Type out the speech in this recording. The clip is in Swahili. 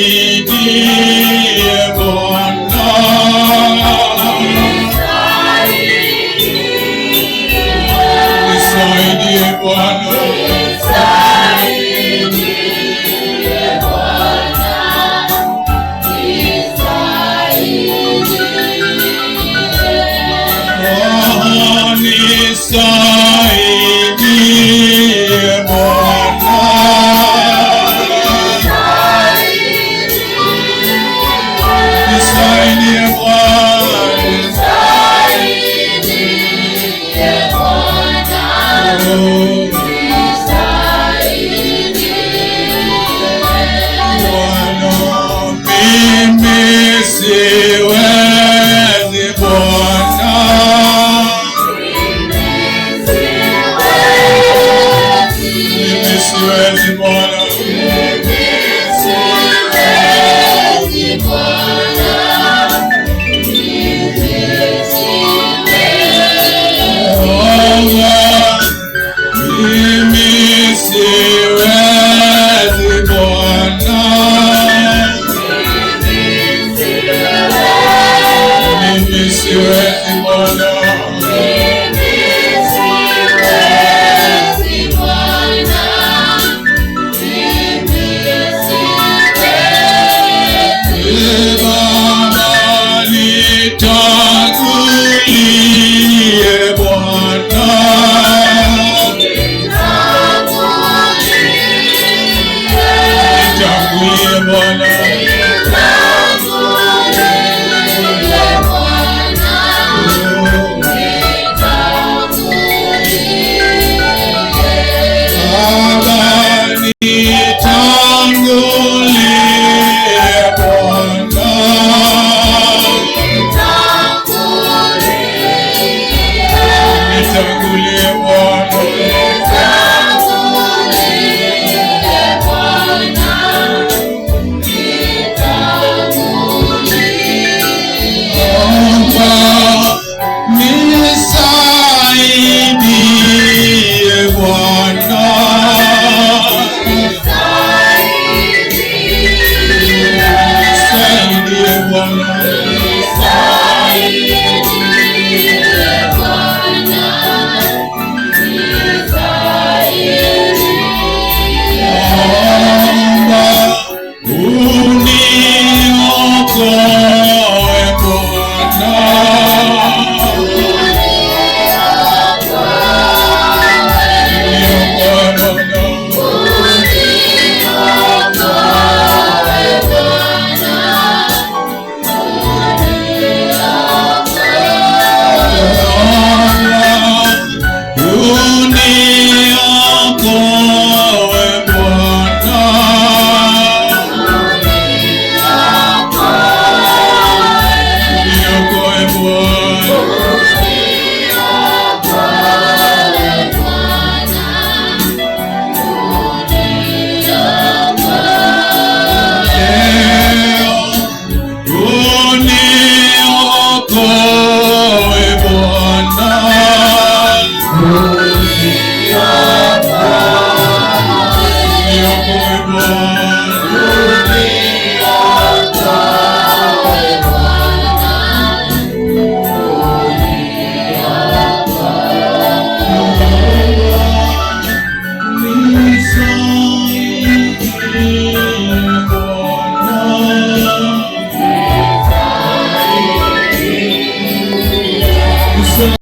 Nisaidie Bwana. Nisaidie Bwana. Nisaidie Bwana, nisaidie. Oh, nisaidie Bwana. Nisaidie Bwana. Nisaidie Bwana, Oh, nisaidie. Bwana, mimi siwezi Bwana. Mimi siwezi Bwana. Mimi siwezi Bwana, mimi siwezi. Oh, mimi siwezi Bwana. Mimi siwezi. Mimi siwezi Bwana. Mimi siwezi Bwana, mimi siwezi. Ee Baba, nitangulie Bwana. Nitangulie Bwana. Nitangulie Bwana, nitangulie. Baba, nitangulie Bwana. Nitangulie. Nitangulie Bwana. Nitangulie Bwana, nitangulie. Baba, nisaidie Bwana. Nisaidie. Nisaidie Bwana. Nisaidie.